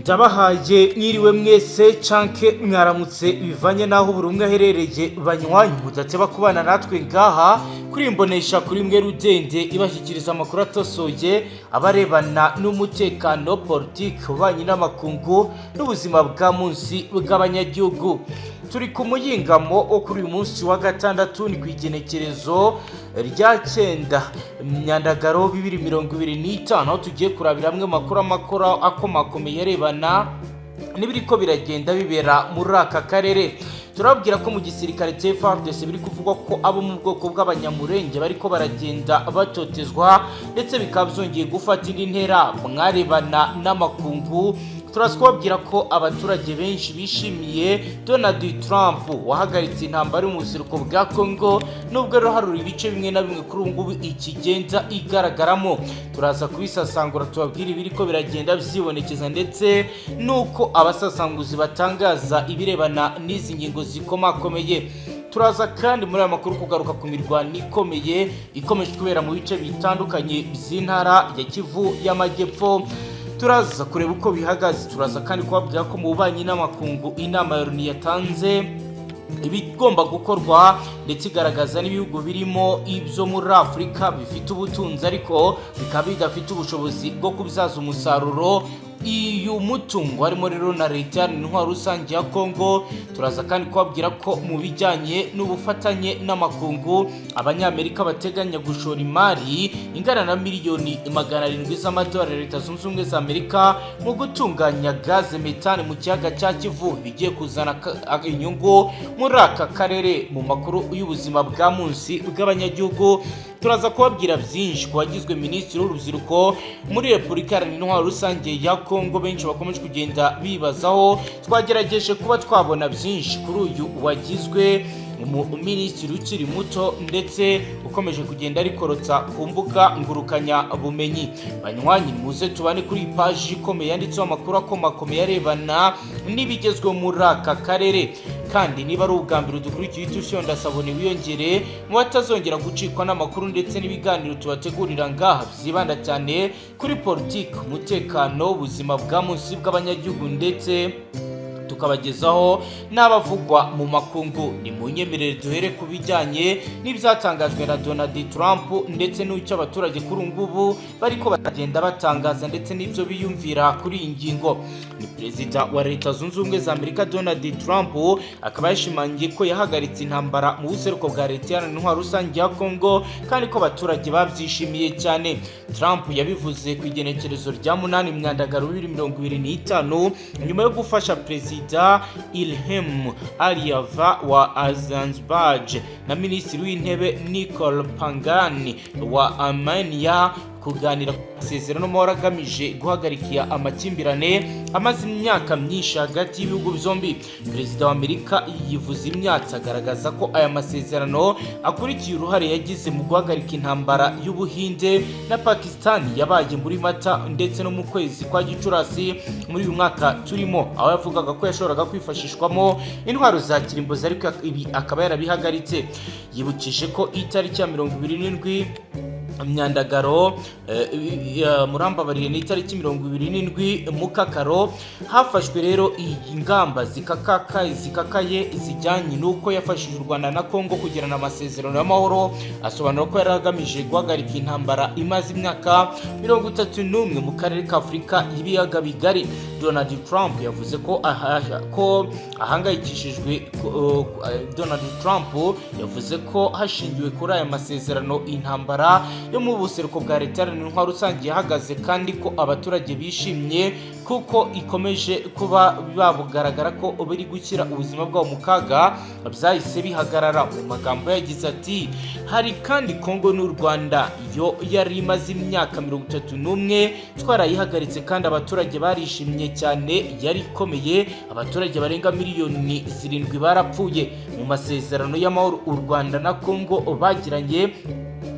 Ndabahaye mwiriwe mwese canke mwaramutse, bivanye n'aho buri umwe aherereye. Banywanyi mudateba kubana natwe ngaha kuri imbonesha kuri mwe rudende ibashyikiriza amakuru atosoye abarebana n'umutekano, politiki, ububanyi n'amakungu n'ubuzima bwa munsi bw'abanyagihugu. Turi ku muyingamo wo kuri uyu munsi wa gatandatu, ni ku igenekerezo rya 9 Myandagaro 2025, aho tugiye kurabira amwe makuru amakora akomakomeye arebana n'ibiriko biragenda bibera muri aka karere. Turababwira ko mu gisirikare cya FARDC biri kuvugwa ko abo mu bwoko bw'Abanyamurenge bariko baragenda batotezwa, ndetse bikaba byongeye gufata indi ntera. Mwarebana n'amakungu, turaza kubabwira ko abaturage benshi bishimiye Donald Trump wahagaritse intambara yo mu buseruko bwa Congo, nubwo rero harura ibice bimwe na bimwe kuri ubu ngubu ikigenda igaragaramo. Turaza kubisasangura, tubabwira ibiriko biragenda byibonekeza, ndetse n'uko abasasanguzi batangaza ibirebana n'izi ngingo zikomakomeye. Turaza kandi muri aya makuru kugaruka ku mirwano ikomeye ikomeje kubera mu bice bitandukanye by'intara ya Kivu y'Amajyepfo. Turaza kureba uko bihagaze. Turaza kandi kubabwira ko mu bubanyi n'amakungu inama ya Loni yatanze ibigomba gukorwa, ndetse igaragaza n'ibihugu birimo ibyo muri Afurika bifite ubutunzi ariko bikaba bidafite ubushobozi bwo kubyaza umusaruro uyu mutungo, harimo rero na Leta Iharanira Intwaro Rusange ya Kongo. Turaza kandi kubabwira ko mu bijyanye n'ubufatanye n'amakungu, Abanyamerika bateganya gushora imari ingana na miliyoni 700 z'amadolari ya Leta Zunze Ubumwe za Amerika mu gutunganya gaze metane mu kiyaga cya Kivu, bigiye kuzana inyungu muri aka karere. Mu makuru y'ubuzima bwa munsi bw'abanyagihugu, turaza kubabwira byinshi ku wagizwe minisitiri w'urubyiruko muri Repubulika Iharanira Intwaro Rusange ya Kongo, benshi bakomeje kugenda bibazaho. Twagerageje kuba twabona byinshi kuri uyu wagizwe minisitiri ukiri muto, ndetse ukomeje kugenda arikorotsa ku mbuga ngurukanyabumenyi. Banywanyi, muze tubane kuri iyi paji ikomeye yanditseho amakuru akomakomeye arebana n'ibigezweho muri aka karere. Kandi niba ari ubwa mbere udukurikiye, uhite ushonda sabone, wiyongere mu batazongera gucikwa n'amakuru ndetse n'ibiganiro tubategurira ngaha, byibanda cyane kuri politiki, umutekano, ubuzima bwa munsi bw'abanyagihugu, ndetse tukabagezaho n'abavugwa mu makungu. Ni mu nyemerere duhere ku bijyanye n'ibyatangajwe na Donald Trump, ndetse n'icyo abaturage kuri ubu ngubu bariko baragenda batangaza, ndetse n'ibyo biyumvira kuri iyi ngingo. Ni Perezida wa Leta Zunze Ubumwe za Amerika Donald Trump, akaba yashimangiye ko yahagaritse intambara mu buseruko bwa Leta Iharanira Intwaro Rusange ya Congo, kandi ko abaturage babyishimiye cyane. Trump yabivuze ku igenekerezo rya 8 Myandagaro 2025, nyuma yo gufasha Perezida Ilham Aliyev wa Azerbaijan na Minisitiri w'Intebe Nikol Pashinyan wa Armenia kuganira ku masezerano y'amahoro agamije guhagarika amakimbirane amaze imyaka myinshi hagati y'ibihugu byombi. Perezida wa Amerika yivuze imyatsi, agaragaza ko aya masezerano akurikiye uruhare yagize mu guhagarika intambara y'Ubuhinde na Pakistan yabaye muri Mata ndetse no mu kwezi kwa Gicurasi muri uyu mwaka turimo, aho yavugaga ko yashoboraga kwifashishwamo intwaro za kirimbuzi, ariko ibi akaba yarabihagaritse. Yibukije ko itariki ya 27 Myandagaro, murambabariye, ni itariki 27 Mukakaro, hafashwe rero ingamba zikakaye zijyanye n'uko yafashije u Rwanda na Kongo kugirana amasezerano y'amahoro. Asobanura ko yari agamije guhagarika intambara imaze imyaka 31 mu karere ka Afurika y'Ibiyaga Bigari. Donald Trump yavuze ko ahangayikishijwe. Donald Trump yavuze ko hashingiwe kuri aya masezerano, intambara yo mu buseruko bwa Leta Iharanira Intwaro Rusange yahagaze, kandi ko abaturage bishimye kuko ikomeje kuba babugaragara ko biri gushyira ubuzima bwabo mu kaga byahise bihagarara. Mu magambo yagize ati: "Hari kandi Kongo n'u Rwanda, yo yari imaze imyaka 31, twarayihagaritse kandi abaturage barishimye cyane. Yari ikomeye, abaturage barenga miliyoni 7 barapfuye." Mu masezerano y'amahoro u Rwanda na Kongo bagiranye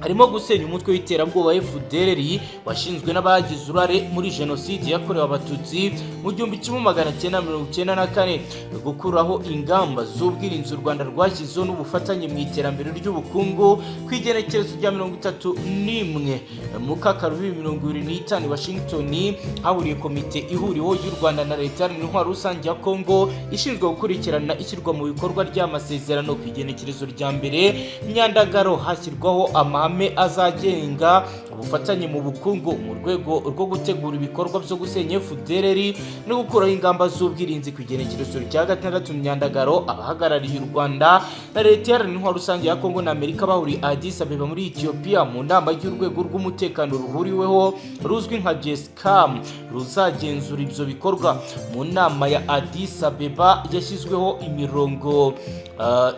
Harimo gusenya umutwe w'iterabwoba FDLR washinzwe n'abagize uruhare muri jenoside yakorewe Abatutsi mu 1994, gukuraho ingamba z'ubwirinzi u Rwanda rwashyizeho n'ubufatanye mu iterambere ry'ubukungu. Ku igenekerezo rya 31 Mukakaro 2025, Washington hahuriye komite ihuriweho y'u Rwanda na Leta Iharanira Intwaro Rusange ya Kongo ishinzwe gukurikirana ishyirwa mu bikorwa ry'amasezerano. Ku igenekerezo rya 1 Myandagaro hashyirwaho amahame azagenga ubufatanye mu bukungu mu rwego rwo gutegura ibikorwa byo gusenya FDLR no gukuraho ingamba z'ubwirinzi. Ku igenekerezo rya 6 Myandagaro, abahagarariye u Rwanda na Leta Iharanira Intwaro Rusange ya Kongo na Amerika bahuriye Addis Abeba muri Ethiopia mu nama y'urwego rw'umutekano ruhuriweho ruzwi nka JESCAM ruzagenzura ibyo bikorwa. Mu nama ya Addis Abeba yashyizweho imirongo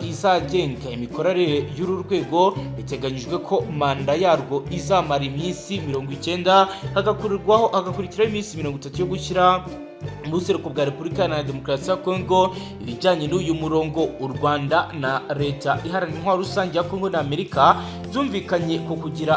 izagenga imikorere y'uru rwego. Biteganyijwe ko manda yarwo izamara iminsi 90, hagakurikiraho iminsi 30 yo gushyira mu buseruko bwa Repubulika Iharanira Demokarasi ya Kongo ibijyanye n'uyu murongo. U Rwanda na Leta Iharanira Intwaro Rusange ya Kongo na Amerika byumvikanye ko kugira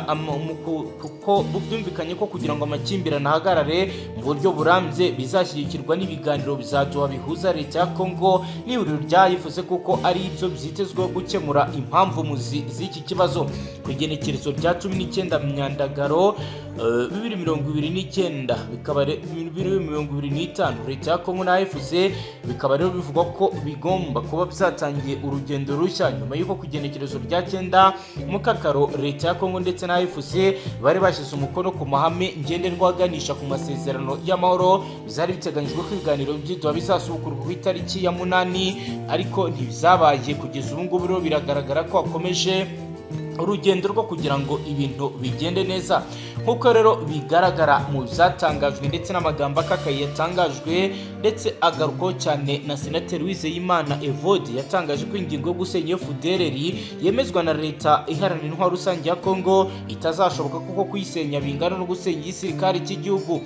kuko byumvikanye ko kugira ngo amakimbirane ahagarare mu buryo burambye bizashyigikirwa n'ibiganiro bizaduha bihuza Leta ya Kongo n'ihuriro ryayivuze, kuko ari ibyo byitezweho gukemura impamvu muzi z'iki kibazo. Ku igenekerezo rya 19 Myandagaro 2029, bikaba 2025, Leta ya Kongo na AFC bikaba rero bivugwa ko bigomba kuba byatangiye urugendo rushya, nyuma y'uko ku igenekerezo rya 9 Mukakaro Leta ya Kongo ndetse na AFC bari bashyize umukono ku mahame ngenderwaho aganisha ku masezerano y'amahoro. Byari biteganyijwe ko ibiganiro by'i Doha bizasubukurwa ku itariki ya 8, ariko ntibizabaye. Kugeza ubu ngubu rero biragaragara ko hakomeje urugendo rwo kugira ngo ibintu bigende neza, nk'uko rero bigaragara mu byatangajwe ndetse n'amagambo akakaye yatangajwe ndetse agarukwaho cyane na Senateri Wizeyimana Evode. Yatangaje ko ingingo yo gusenya FDLR yemezwa na Leta Iharanira Intwaro Rusange ya Kongo itazashoboka, kuko kuyisenya bingana no gusenya igisirikare cy'igihugu.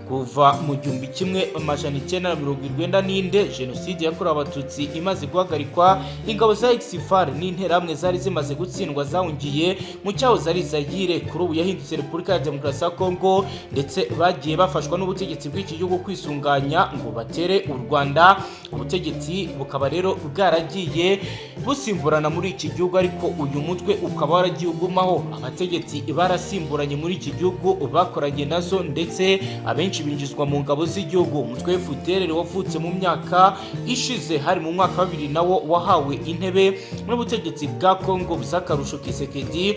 Kuva mu 1994, jenoside yakorewe Abatutsi imaze guhagarikwa, ingabo za Ex-FAR n'Interahamwe zari zimaze gutsindwa zahungiye mu cyahoze ari Zayire, kuri ubu yahindutse Repubulika ya Demokarasi ya Kongo, ndetse bagiye bafashwa n'ubutegetsi bw'iki gihugu kwisunganya ngo batere u Rwanda. Ubutegetsi bukaba rero bwaragiye busimburana muri iki gihugu, ariko uyu mutwe ukaba waragiye ugumaho. Abategetsi barasimburanye muri iki gihugu bakoranye nazo, ndetse abenshi binjizwa mu ngabo z'igihugu. Umutwe FDLR wavutse mu myaka ishize, hari mu mwaka wa 2000, nawo wahawe intebe n'ubutegetsi bwa Kongo bw'akarusho Tshisekedi,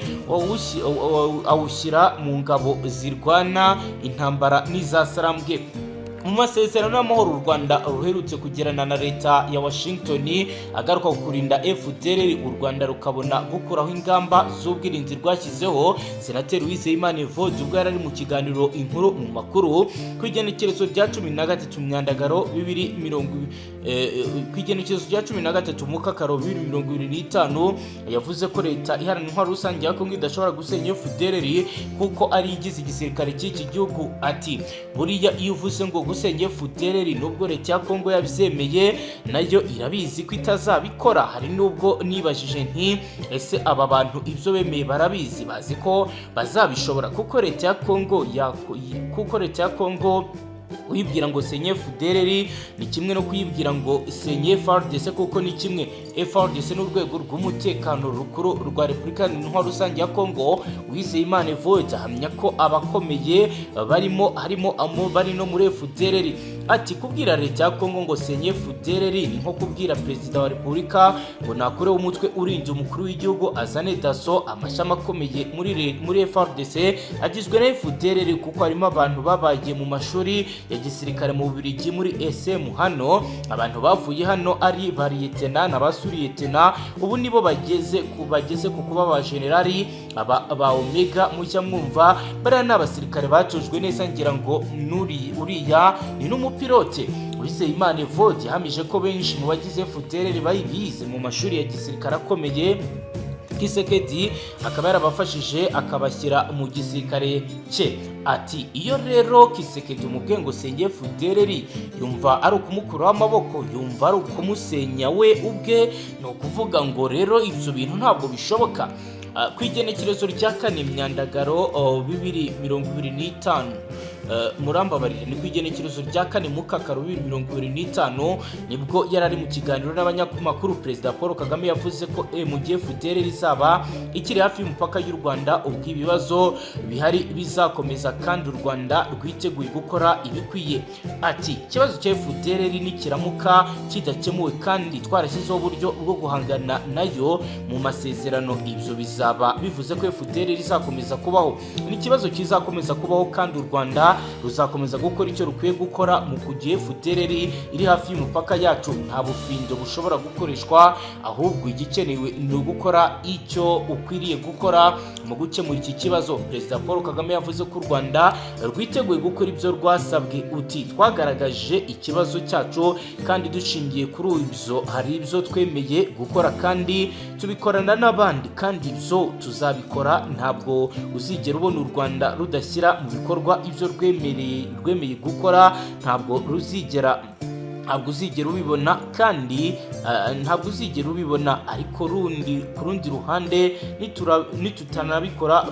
awushyira mu ngabo zirwana intambara n'iza Sarambwe. Mu masezerano y'amahoro u Rwanda ruherutse kugirana na Leta ya Washington agaruka ku kurinda FDLR, u Rwanda rukabona gukuraho ingamba z'ubwirinzi rwashyizeho, Senateri Uwizeyimana Evode, ubwo yari ari mu kiganiro Inkuru mu Makuru ku igenekerezo rya 13 Myandagaro bibiri mirongo ku igenekerezo rya 13 Mukakaro 2025, yavuze ko Leta Iharanira Intwaro Rusange ya Kongo idashobora gusenya FDLR kuko ari igize igisirikare cy'iki gihugu. Ati: "Buriya iyo uvuze ngo gusenya FDLR, nubwo Leta ya Kongo yabyemeye, nayo irabizi ko itazabikora. Hari nubwo nibajije nti: ese aba bantu ibyo bemeye barabizi, bazi ko bazabishobora?" Kuko Leta ya Kongo uyibwira ngo senye FDLR ni kimwe no kuyibwira ngo senye FARDC, kuko ni kimwe. FARDC ni urwego rw'umutekano rukuru rwa Repubulika Intwaro Rusange ya Kongo. Uwizeyimana Evode ahamya ko abakomeye barimo harimo amo bari no muri FDLR. Ati: "Kubwira Leta ya Kongo ngo senye FDLR ni nko kubwira Perezida wa Repubulika ngo nakureho umutwe urinze umukuru w'igihugu, azane DASSO. Amashami akomeye muri FARDC agizwe na FDLR, kuko harimo abantu babaye mu mashuri ya gisirikare mu Bubiligi, muri SM hano. Abantu bavuye hano ari ba liyetena na ba suriyetena, ubu nibo bageze ku kuba ba generali. Aba ba Omega mujya mwumva, bariya ni abasirikare batojwe neza, ngira ngo nuri uriya ni n'umupilote." Uwizeyimana Evode yahamije ko benshi mu bagize FDLR bayibize mu mashuri ya gisirikare akomeye, Tshisekedi akaba yarabafashije akabashyira mu gisirikare cye. Ati: "Iyo rero Tshisekedi umubwiye ngo senge FDLR, yumva ari ukumukuraho amaboko, yumva ari ukumusenya we ubwe. Ni ukuvuga ngo rero ibyo bintu ntabwo bishoboka." Ku igenekerezo rya 4 Myandagaro 2025, murambabarire, ni ku igenekerezo rya 4 Mukakaro 2025, nibwo yari ari mu kiganiro n'abanyamakuru. Perezida Paul Kagame yavuze ko mu gihe FDLR izaba ikiri hafi y'umupaka y'u Rwanda, ubwo ibibazo bihari bizakomeza kandi u Rwanda rwiteguye gukora ibikwiye. Ati: "Ikibazo cya FDLR nikiramuka kidakemuwe kandi twarashyizeho uburyo bwo guhangana nayo mu masezerano, ibyo bizaba bivuze ko FDLR izakomeza kubaho. Ni ikibazo kizakomeza kubaho kandi u Rwanda ruzakomeza gukora icyo rukwiye gukora mu kugihe FDLR iri hafi y'umupaka yacu. Nta bufindo bushobora gukoreshwa, ahubwo igikenewe ni ugukora icyo ukwiriye gukora mu gukemura iki kibazo." Perezida Paul Kagame yavuze ko u Rwanda rwiteguye gukora ibyo rwasabwe. Uti: "Twagaragaje ikibazo cyacu kandi dushingiye kuri ibyo hari ibyo twemeye gukora kandi tubikorana n'abandi, kandi ibyo tuzabikora. Ntabwo uzigera ubona u Rwanda rudashyira mu bikorwa ibyo rwemeye gukora. Ntabwo uzigera ubibona kandi ntabwo uzigera ubibona. Ariko ku rundi ruhande, nitutanabikora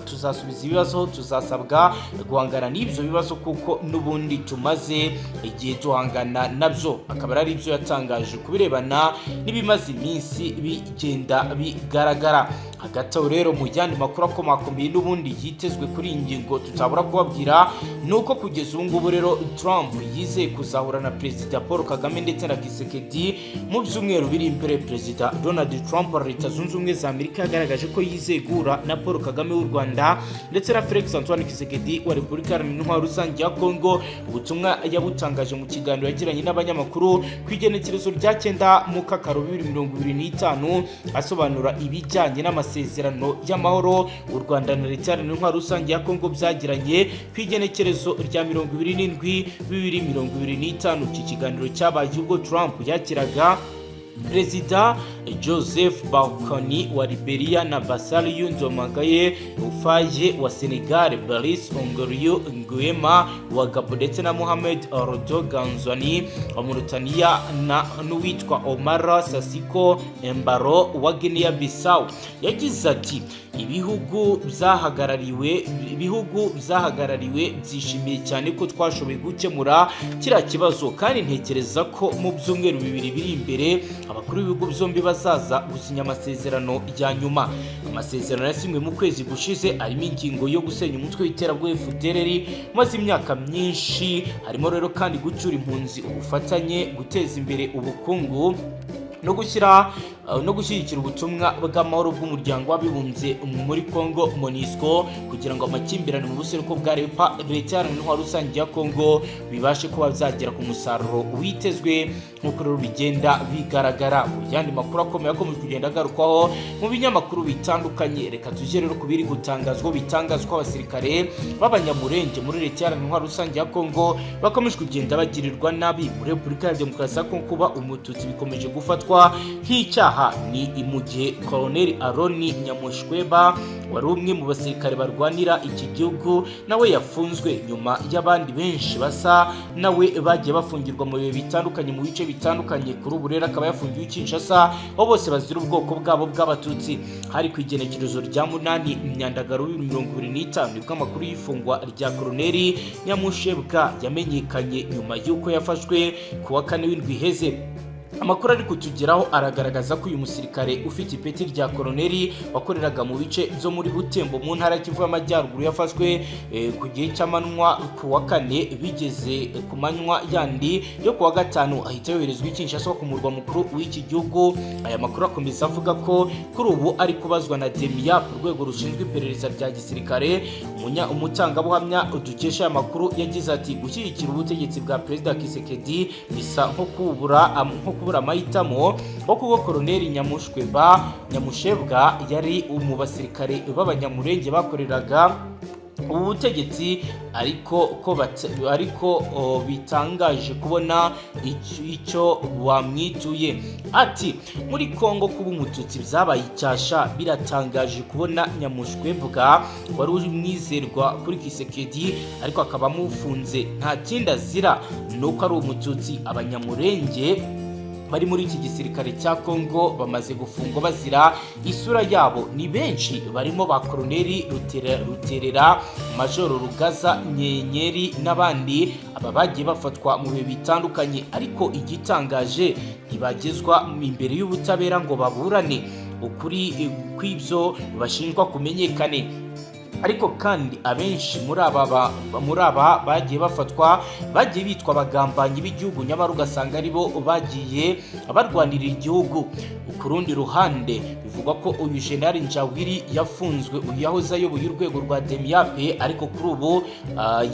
tuzasubiza ibibazo, tuzasabwa guhangana n'ibyo bibazo kuko n'ubundi tumaze igihe duhangana nabyo." Akaba ari ibyo yatangaje ku birebana n'ibimaze iminsi bigenda bigaragara. Hagati aho rero, mu yandi makuru akomakomeye n'ubundi yitezwe kuri iyi ngingo tutabura kubabwira, ni uko kugeza ubu ngubu rero Trump yizeye kuzahura na Perezida Paul Kagame ndetse na Tshisekedi mu byumweru biri imbere. Perezida Donald Trump wa Leta Zunze Ubumwe za Amerika yagaragaje ko yizeye guhura na Paul Kagame w'u Rwanda ndetse na Felix Antoine Tshisekedi wa Repubulika Iharanira Intwaro Rusange ya Congo. Ubutumwa yabutangaje mu kiganiro yagiranye n'abanyamakuru ku igenekerezo rya 9 Mukakaro 2025, asobanura ibijyanye n'amasezerano y'amahoro u Rwanda na Leta Iharanira Intwaro Rusange ya Congo byagiranye ku igenekerezo rya 27 2025. Iki kiganiro cyabaye ubwo Trump yakiraga Perezida Joseph Boakai wa Liberia na Bassirou Diomaye Faye wa Senegal, Brice Oligui Nguema wa Gabon ndetse na Mohamed Ould Ghazouani wa Mauritania na n'uwitwa Omar Sissoco Embalo wa Guinea Bissau. Yagize ati: "Ibihugu byahagarariwe byishimiye cyane ko twashoboye gukemura kiriya kibazo, kandi ntekereza ko mu byumweru 2 biri imbere abakuru b'ibihugu byombi bazaza gusinya amasezerano ya nyuma." Amasezerano yasinywe mu kwezi gushize arimo ingingo yo gusenya umutwe w'iterabwoba FDLR umaze imyaka myinshi. Harimo rero kandi gucyura impunzi, ubufatanye, guteza imbere ubukungu no gushyigikira ubutumwa bw'amahoro bw'Umuryango w'Abibumbye muri Congo, MONUSCO, kugira ngo amakimbirane mu buseruko bwa Leta Iharanira Intwaro Rusange ya Congo bibashe kuba byagera ku musaruro witezwe, nk'uko rero bigenda bigaragara. Mu yandi makuru akomeye akomeje kugenda agarukwaho mu binyamakuru bitandukanye, reka tujye rero ku biri gutangazwa. Bitangazwa ko abasirikare b'Abanyamurenge muri Leta Iharanira Intwaro Rusange ya Congo bakomeje kugenda bagirirwa nabi. Muri Repubulika ya Demokarasi ya Congo, kuba Umututsi bikomeje gufatwa nk'icyaha. Ni mu gihe Colonel Aroni Nyamushweba, wari umwe mu basirikare barwanira iki gihugu, nawe yafunzwe nyuma y'abandi benshi basa nawe bagiye bafungirwa mu bihe bitandukanye, mu bice bitandukanye. Kuri ubu rero akaba yafungiwe i Kinshasa, aho bose bazira ubwoko bwabo bw'Abatutsi. Hari ku igenekerezo rya 8 Myandagaro 2025 nibwo amakuru y'ifungwa rya Koloneli Nyamushebwa yamenyekanye, nyuma y'uko yafashwe ku wa kane w'indwi iheze. Amakuru ari kutugeraho aragaragaza ko uyu musirikare ufite ipeti rya koroneri wakoreraga mu bice byo muri Butembo mu ntara Kivu y'Amajyaruguru yafashwe ku gihe cy'amanywa ku wa kane, bigeze ku manywa yandi yo ku wa gatanu ahita yoherezwa i Kinshasa ku murwa mukuru w'iki gihugu. Aya makuru akomeza avuga ko kuri ubu ari kubazwa na DEMIAP, urwego rushinzwe iperereza rya gisirikare. Umutangabuhamya dukesha aya makuru yagize ati: "Gushyigikira ubutegetsi bwa Perezida Tshisekedi bisa nko kubura amahitamo, aho kuko Koroneli Nyamushebwa yari mu basirikare b'Abanyamurenge bakoreraga ubu butegetsi, ariko bitangaje kubona icyo wamwituye." Ati: "Muri Kongo kuba Umututsi byabaye icyasha. Biratangaje kubona Nyamushwebwa wari umwizerwa kuri Tshisekedi ariko akaba amufunze, nta kindi azira ni uko ari Umututsi." Abanyamurenge Bari muri iki gisirikare cya Congo bamaze gufungwa bazira isura yabo ni benshi, barimo ba Koloneli Ruterera, Majoro Rugaza Nyenyeri n'abandi. Aba bagiye bafatwa mu bihe bitandukanye, ariko igitangaje ntibagezwa imbere y'ubutabera ngo baburane, ukuri kw'ibyo bashinjwa kumenyekane. Ariko kandi abenshi muri aba bagiye bafatwa bagiye bitwa abagambanyi b'igihugu, nyamara ugasanga aribo bagiye barwanirira igihugu. Ku rundi ruhande, bivugwa ko uyu Jenerali Njawiri yafunzwe, uyu yahoze ayoboye urwego rwa DEMIAP, ariko kuri ubu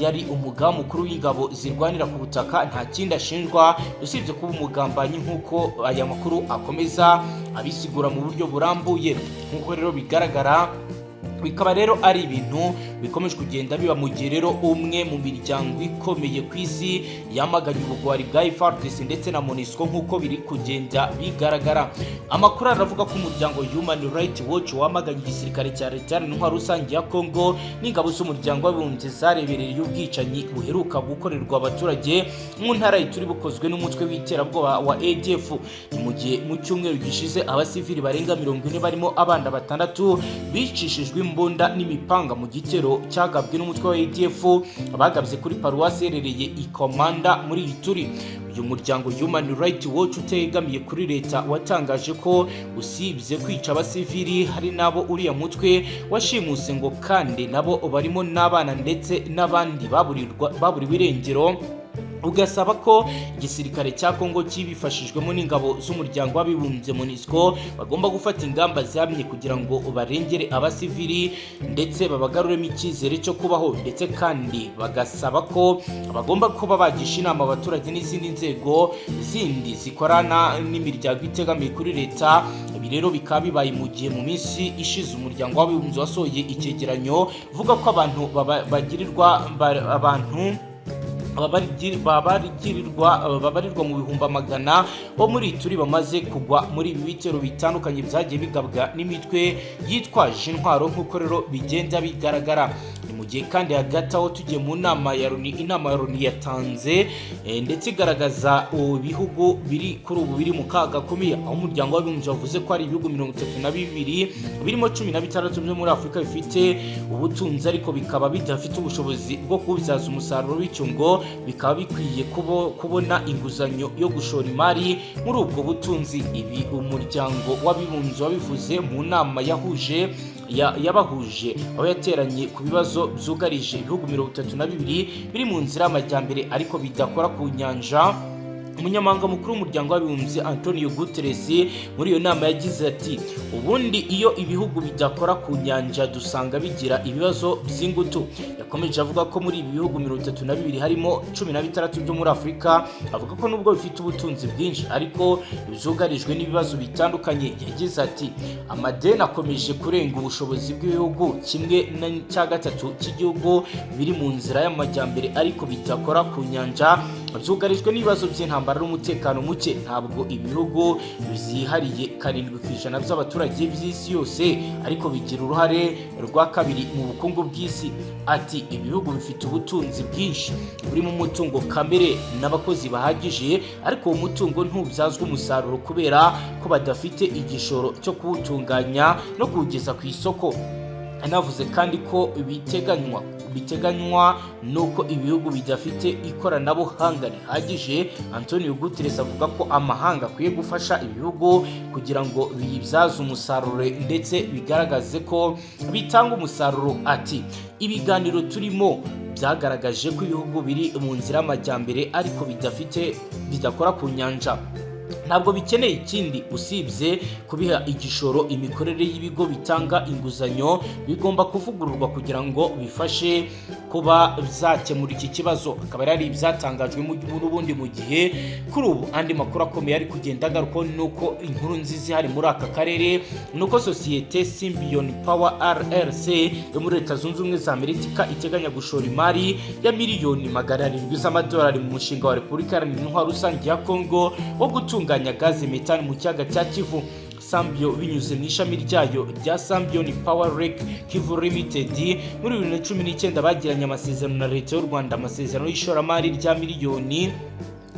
yari umugaba mukuru w'ingabo zirwanira ku butaka, nta kindi ashinjwa usibye kuba umugambanyi, nk'uko aya makuru akomeza abisigura mu buryo burambuye. Nk'uko rero bigaragara, bikaba rero ari ibintu bikomeje kugenda biba mu gihe rero umwe mu miryango ikomeye ku isi yamaganye ubugwari bwa FARDC ndetse na MONUSCO, nk'uko biri kugenda bigaragara. Amakuru aravuga ko umuryango Human Rights Watch wamaganye igisirikare cya Leta Iharanira Intwaro Rusange ya Congo n'ingabo z'Umuryango w'Abibumbye zarebereye ubwicanyi buheruka gukorerwa abaturage mu ntara y'Ituri bukozwe n'umutwe w'iterabwoba wa ADF. Ni mu gihe mu cyumweru gishize abasivili barenga 40, barimo abana batandatu, bicishijwe imbunda n'imipanga mu gitero cyagabwe n'umutwe wa ADF bagabye kuri paruwasi iherereye i Komanda muri Ituri. Uyu muryango Human Rights Watch utegamiye kuri leta watangaje ko usibye kwica abasivili, hari n'abo uriya mutwe washimuse, ngo kandi nabo barimo n'abana ndetse n'abandi baburiwe irengero, ugasaba ko igisirikare cya Kongo kibifashijwemo n'ingabo z'Umuryango w'Abibumbye MONUSCO bagomba gufata ingamba zihamye kugira ngo barengere abasivili ndetse babagaruremo icyizere cyo kubaho, ndetse kandi bagasaba ko bagomba kuba bagisha inama abaturage n'izindi nzego zindi zikorana n'imiryango itegamiye kuri leta. Ibi rero bikaba bibaye mu gihe mu minsi ishize Umuryango w'Abibumbye wasohoye icyegeranyo uvuga ko abantu bagirirwa abantu babarirwa mu bihumbi amagana bo muri Ituri bamaze kugwa muri ibi bitero bitandukanye byagiye bigabwa n'imitwe yitwaje intwaro, nk'uko rero bigenda bigaragara. Ni mu gihe kandi hagati aho tugiye mu nama ya Loni, inama ya Loni yatanze ndetse igaragaza ibihugu biri kuri ubu biri mu kaga gakomeye, aho Umuryango w'Abibumbye wavuze ko ari ibihugu 32 birimo 16 byo muri Afurika bifite ubutunzi ariko bikaba bidafite ubushobozi bwo kububyaza umusaruro, bityo ngo bikaba bikwiye kubona inguzanyo yo gushora imari muri ubwo butunzi. Ibi Umuryango w'Abibumbye wabivuze mu nama yahuje yabahuje, aho yateranye ku bibazo byugarije ibihugu 32 biri mu nzira y'amajyambere ariko bidakora ku nyanja. Umunyamabanga mukuru w'Umuryango w'Abibumbye, Antonio Guterres, muri iyo nama yagize ati: "Ubundi iyo ibihugu bidakora ku nyanja dusanga bigira ibibazo by'ingutu." Yakomeje avuga ko muri ibi bihugu 32 harimo 16 byo muri Afurika, avuga ko nubwo bifite ubutunzi bwinshi ariko byugarijwe n'ibibazo bitandukanye. Yagize ati: "Amadeni akomeje kurenga ubushobozi bw'ibihugu. Kimwe cya gatatu cy'igihugu biri mu nzira y'amajyambere ariko bidakora ku nyanja byugarijwe n'ibibazo by'intambara n'umutekano muke. Ntabwo ibihugu byihariye 7% by'abaturage by'isi yose, ariko bigira uruhare rwa kabiri mu bukungu bw'isi." Ati: "Ibihugu bifite ubutunzi bwinshi burimo umutungo kamere n'abakozi bahagije, ariko uwo mutungo ntubyazwa umusaruro kubera ko badafite igishoro cyo kuwutunganya no kuwugeza ku isoko." Anavuze kandi ko biteganywa nuko ibihugu bidafite ikoranabuhanga rihagije. Antonio Guterres avuga ko amahanga akwiye gufasha ibihugu kugira ngo biyibyaze umusaruro ndetse bigaragaze ko bitanga umusaruro. Ati: "Ibiganiro turimo byagaragaje ko ibihugu biri mu nzira y'amajyambere ariko bidafite, bidakora ku nyanja, ntabwo bikeneye ikindi usibye kubiha igishoro. Imikorere y'ibigo bitanga inguzanyo bigomba kuvugururwa kugira ngo bifashe kuba byakemura iki kibazo." Akaba ari ibyatangajwe n'ubundi mu gihe kuri ubu andi makuru akomeye ari kugenda agarukaho, ni uko inkuru nziza ihari muri aka karere ni uko sosiyete Symbion Power LLC yo muri Leta Zunze Ubumwe za Amerika iteganya gushora imari ya miliyoni 700 z'amadolari mu mushinga wa Repubulika Iharanira Intwaro Rusange ya Kongo wo gutunganya gaze metani mu kiyaga cya Kivu. Sambio, binyuze mu ishami ryayo rya Symbion Power Lake Kivu Limited, muri 2019 bagiranye amasezerano na leta y'u Rwanda, amasezerano y'ishoramari rya miliyoni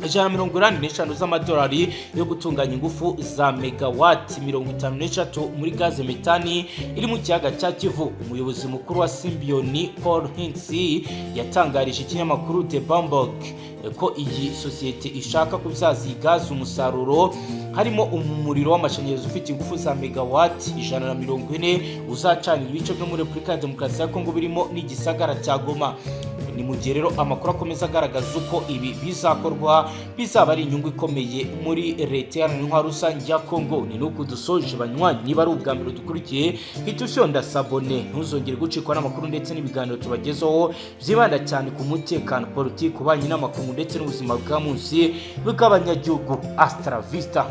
185 z'amadolari yo gutunganya ingufu za megawati 53 muri gaze metani iri mu kiyaga cya Kivu. Umuyobozi mukuru wa Symbion, Paul Hinks, yatangarije ikinyamakuru The Bloomberg ko iyi sosiyete ishaka kubyaza iyi gaze umusaruro, harimo umuriro w'amashanyarazi ufite ingufu za megawati 140 uzacanira ibice byo muri Repubulika ya Demokarasi ya Kongo birimo n'igisagara cya Goma. Ni mu gihe rero amakuru akomeza agaragaza uko ibi bizakorwa bizaba ari inyungu ikomeye muri Leta Iharanira Intwaro Rusange ya Kongo. Ni nuko dusoje, banywanyi. Niba ari ubwa mbere dukurikiye, hita ufyonda s'abonner, ntuzongere gucikwa n'amakuru ndetse n'ibiganiro tubagezaho byibanda cyane ku mutekano, politiki, ububanyi n'amakungu ndetse n'ubuzima bwa munsi bw'abanyagihugu. Hasta la vista.